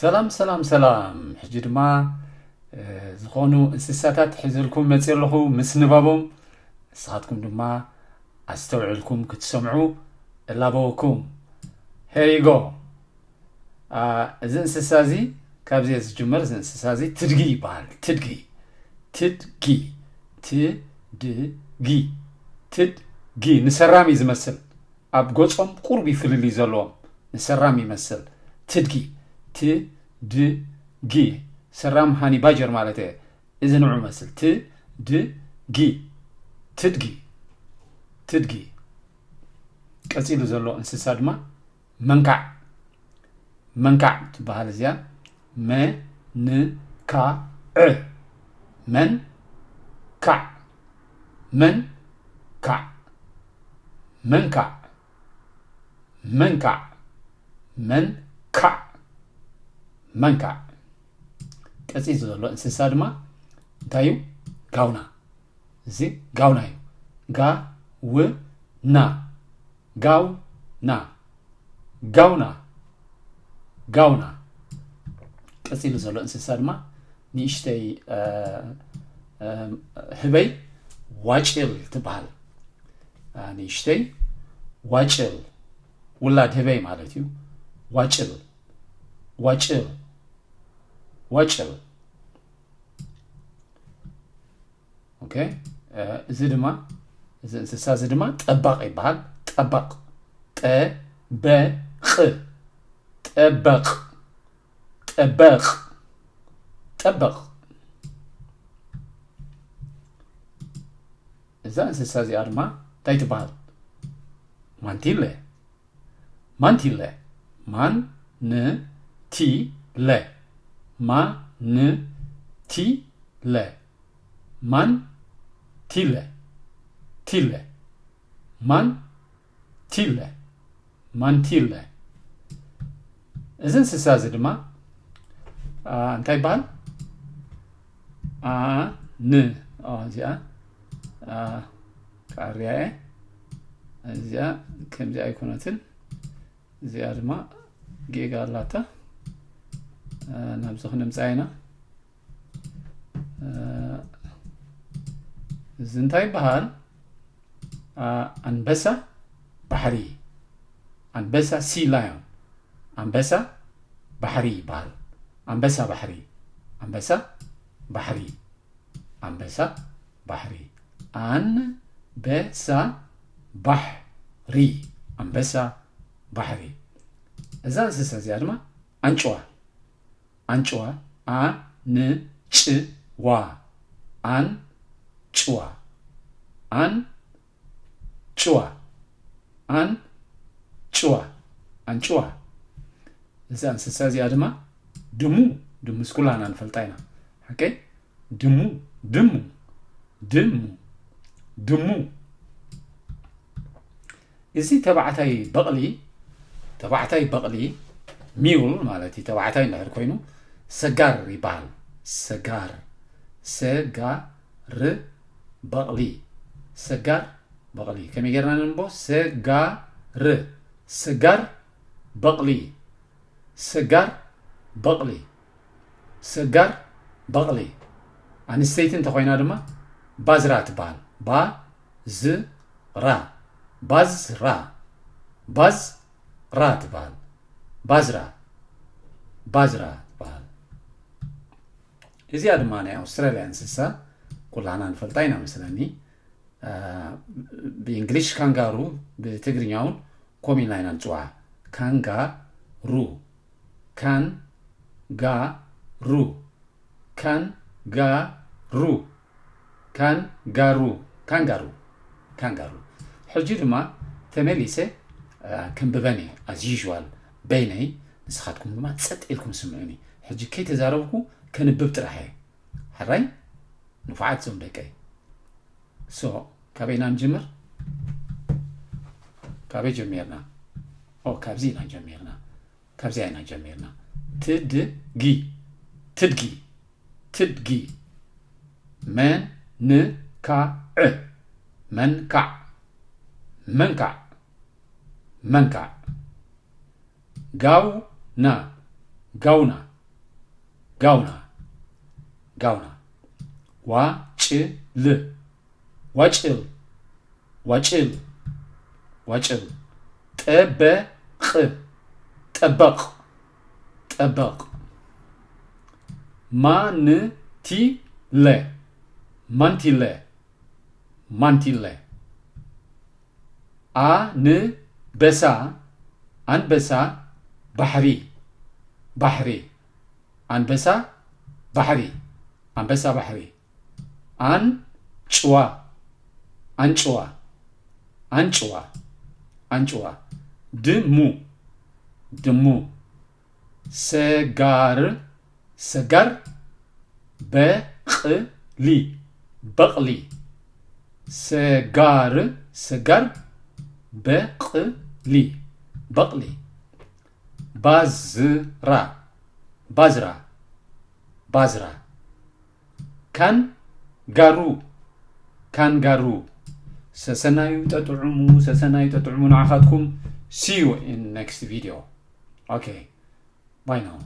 ሰላም ሰላም ሰላም። ሕጂ ድማ ዝኾኑ እንስሳታት ሒዘልኩም መፅእ ኣለኹ ምስ ንባቦም። ንስኻትኩም ድማ ኣስተውዕልኩም ክትሰምዑ እላበወኩም። ሄሪጎ። እዚ እንስሳ እዚ ካብዚ ዝጅመር፣ እዚ እንስሳ እዚ ትድጊ ይበሃል። ትድጊ፣ ትድጊ፣ ትድጊ፣ ትድጊ። ንሰራም እዩ ዝመስል። ኣብ ገጾም ቁሩብ ፍልልይ ዘለዎም፣ ንሰራም ይመስል። ትድጊ፣ ትድጊ፣ ሰራም ሃኒ ባጀር ማለት እየ። እዚ ንዑ መስል። ትድጊ፣ ትድጊ፣ ትድጊ። ቀጺሉ ዘሎ እንስሳ ድማ መንካዕ፣ መንካዕ ትበሃል እዚኣ። መ፣ ን፣ ካ፣ ዕ። መን፣ ካዕ፣ መን፣ ካዕ፣ መንካዕ፣ መንካዕ፣ መንካዕ፣ መንካዕ። ቀጺሉ ዘሎ እንስሳ ድማ እንታይ እዩ? ጋውና። እዚ ጋውና እዩ። ጋ፣ ው፣ ና። ጋው፣ ና። ጋውና፣ ጋውና። ቀጺሉ ዘሎ እንስሳ ድማ ንእሽተይ፣ እ፣ እ፣ ህበይ ዋጭል ትበሃል። እ፣ ንእሽተይ ዋጭል፣ ውላድ ህበይ ማለት እዩ። ዋጭል፣ ዋጭል፣ ዋጭል። ኦኬ፣ እ፣ እዚ ድማ፣ እዚ እንስሳ እዚ ድማ ጠበቕ ይበሃል። ጠበቕ፣ ጠበቕ፣ ጠበቕ፣ ጠበቕ፣ ጠበቕ። እዛ እንስሳ እዚኣ ድማ እንታይ ትበሃል? ማንቲለ። ማንቲለ። ማን፣ ን፣ ቲ፣ ለ። ማ፣ ን፣ ቲ፣ ለ። ማን፣ ቲለ። ቲለ። ማን፣ ቲለ። ማንቲለ። እዚ እንስሳ እዚ ድማ፣ አ፣ እንታይ ይበሃል? ኣ፣ ን። ኦ፣ እዚኣ፣ ኣ፣ ክኣርያ እየ። እዚኣ ከምዚኣ ኣይኮነትን። እዚኣ ድማ ጌጋ ኣላታ። እ፣ ናብዚ ክነምጽኣ ኢና። እ፣ እዚ እንታይ ይበሃል? ኣ፣ ኣንበሳ ባሕሪ። ኣንበሳ፣ ሲ ላዮን። ኣንበሳ ባሕሪ ይበሃል። ኣንበሳ ባሕሪ። ኣንበሳ ባሕሪ። ኣንበሳ ባሕሪ። ኣንበሳ ባሕሪ። ኣንበሳ ባሕሪ። እዛ እንስሳ እዚኣ ድማ ኣንጭዋ። ኣንጭዋ። ኣ፣ ን፣ ጭ፣ ዋ። ኣንጭዋ። ኣንጭዋ። ኣንጭዋ። ኣንጭዋ። እዛ እንስሳ እዚኣ ድማ ድሙ። ድሙስ ኩላና ንፈልጣ ኢና። ሓቀይ? ድሙ፣ ድሙ፣ ድሙ፣ ድሙ። እዚ ተባዕታይ በቕሊ፣ ተባዕታይ በቕሊ፣ ሚውል ማለት እዩ። ተባዕታይ እንድሕር ኮይኑ ሰጋር ይበሃል። ሰጋር፣ ሰጋር በቕሊ፣ ሰጋር በቕሊ። ከመይ ጌርና ነንቦ? ሰጋር፣ ሰጋር በቕሊ፣ ሰጋር በቕሊ፣ ሰጋር በቕሊ። ኣንስተይቲ እንተኾይና ድማ ባዝራ ትበሃል። ባዝራ፣ ባዝራ፣ ባዝራ ትበሃል። ባዝራ፣ ባዝራ ትበሃል። እዚኣ ድማ ናይ ኣውስትራልያ እንስሳ ኩላና ንፈልጣ ኢና መስለኒ። እ፣ ብእንግሊሽ ካንጋሩ፣ ብትግርኛ እውን ከምኡ ኢልና ኢና ንፅውዓ። ካንጋሩ፣ ካንጋሩ፣ ካንጋሩ፣ ካንጋሩ፣ ካንጋሩ፣ ካንጋሩ። ሕጂ ድማ ተመሊሰ፣ እ፣ ከንብበን እየ፣ as usual፣ በይነይ። ንስኻትኩም ድማ ጸጥ ኢልኩም ስምዑኒ። ሕጂ ከይተዛረብኩ ከንብብ ጥራሕ እየ። ሕራይ? ንፉዓት ዞም ደቀይ። ሶ፣ ካበይ ኢና ንጅምር? ካበይ ጀሚርና? ኦ፣ ካብዚ ኢና ጀሚርና። ካብዚ ኢና ጀሚርና። ትድጊ፣ ትድጊ፣ ትድጊ። መንካዕ፣ መንካዕ፣ መንካዕ፣ መንካዕ። ጋውና፣ ጋውና፣ ጋውና ጋውና። ዋጭል ዋጭል ዋጭል ዋጭል። ጠበቕ ጠበቕ ጠበቕ። ማንቲለ ማንቲለ ማንቲለ። ኣንበሳ ኣንበሳ። ባሕሪ ባሕሪ። ኣንበሳ ባሕሪ ኣንበሳ ባሕሪ። ኣንጭዋ ኣንጭዋ ኣንጭዋ ኣንጭዋ። ድሙ ድሙ። ሰጋር ሰጋር። በቕሊ በቕሊ። ሰጋር ሰጋር። በቕሊ በቕሊ። ባዝራ ባዝራ ባዝራ። ካንጋሩ ካንጋሩ። ሰሰናዩ ጠጥዑሙ ሰሰናዩ ጠጥዑሙ ንዓኻትኩም። See you in next video. Okay, bye now.